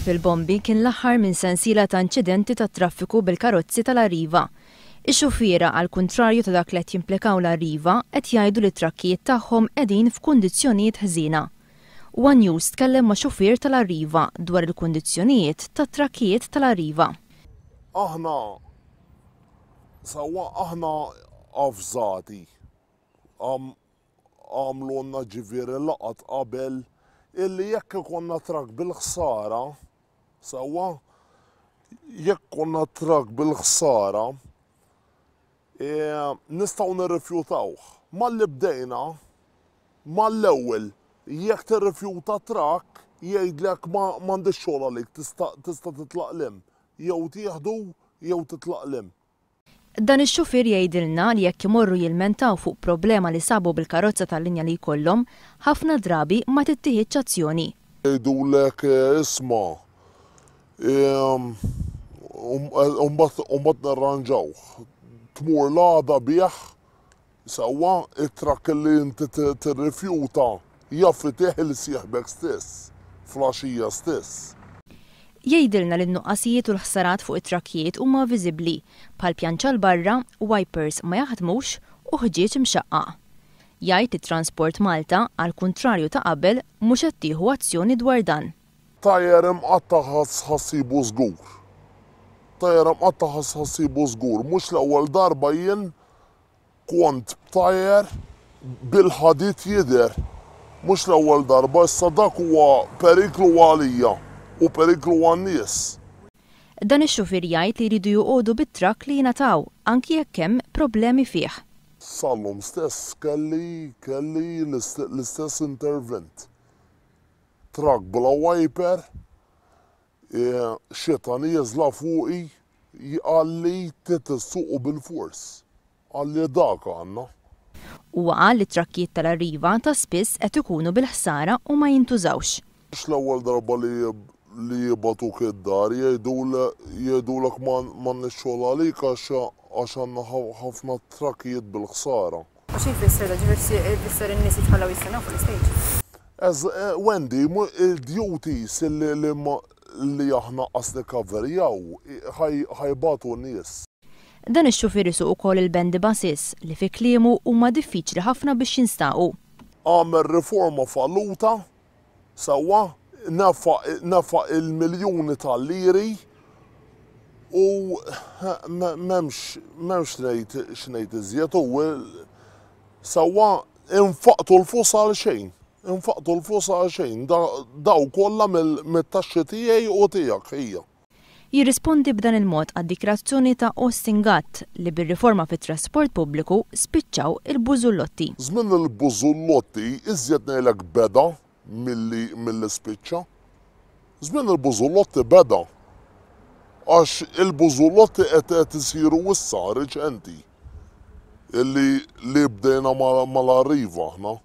fil-Bombi kien l-aħħar minn sensiela ta' inċidenti tat-traffiku bil-karozzi tal-Arriva. Ix-xufiera, għall-kuntrarju ta' dak li qed jimplikaw l-Arriva, qed jgħidu li t-trakkijiet tagħhom qegħdin f'kundizzjonijiet ħżiena. One News tkellem ma' xufier tal-Arriva dwar il-kundizzjonijiet tat-trakkijiet tal-Arriva. Aħna sewwa aħna avżati għamlulna ġifieri laqgħat qabel illi jekk ikollna trakk bil-ħsara, sewwa, jekk ikollna trakk bil-ħsara, e, nistgħu nirrifjutawh. Malli bdejna, mal-ewwel, jekk tirrifjuta trakk, jgħidlek ma m'għandix xogħol għalik, tista' tista' titlaq 'l hemm. Jew tieħdu jew titlaq 'l hemm. Dan ix-xufier jgħidilna li jekk imorru jilmentaw fuq problema li sabu bil-karozza tal-linja li jkollhom, ħafna drabi ma tittieħidx azzjoni. Jgħidulek isma' u mbagħad nirranġawh. Tmur l-għada bih Sewwa, it-trakk li inti tirrifjuta jaf itih 'il sieħbek stess, fl-għaxija stess. Jgħidilna li n-nuqqasijiet u l-ħsarat fuq it-trakkijiet huma viżibbli, bħal pjanċa 'l barra, wipers ma jaħdmux u ħġieġ imxaqqaq. Jgħid li Transport Malta, għall-kuntrarju ta' qabel, mhux qed tieħu azzjoni dwar dan. Tajer imqatta' ħa ssibu żgur. Tajer imqatta' ħa ssibu żgur. Mhux l-ewwel darba jien Kont b'tajer bil-ħadid jidher. Mhux l-ewwel darba, issa dak huwa periklu għalija u periklu għan-nies. Dan ix-xufier jgħid li jridu joqogħdu bit-trakk li jingħataw anki jekk hemm problemi fih. Sal-lum stess kelli kelli l-istess intervent. Trakk bla wiper, xita nieżla fuqi, qalli trid issuqu bilfors. Qalli dak għandna. Huwa qal li t-trakkijiet tal-Arriva ta' spiss qed ikunu bil-ħsara u ma jintużawx. Mhux l-ewwel darba li li jibagħtuk id-dar jgħidulek m'għandniex xogħol għalik għax għax għandna ħafna trakkijiet bil-ħsara. U xi jfisser dan? Ġifieri jfisser in-nies jitħallew jistennew fuq l-istage? Wendy, il-duties li aħna qas nikkaverjaw ħa jbatu n-nies. Dan ix-xufier isuq ukoll il-bendy buses li fi kliemu huma diffiċli ħafna biex jinstaqu. Għamel riforma falluta, sewwa, nefaq il-miljuni tal-liri u m'hemmx m'hemmx x'ngħid iżjed u sewwa infaqtu l-flus għal xejn. Infaqtu l-flus għal xejn. Dawn kollha mit-taxxi tiegħi u tiegħek ħija. Jirrispondi b'dan il-mod għad-dikjrazzjoni ta' Austin Gatt li bir-riforma fit-trasport pubbliku spiċċaw il-bużullotti. Żmien il-bużullotti iżjed ngħidlek beda milli milli spiċċa. Żmien il-bużullotti beda. Għax il-bużullotti qed qed isiru issa riċenti. Illi li bdejna mal-Arriva aħna.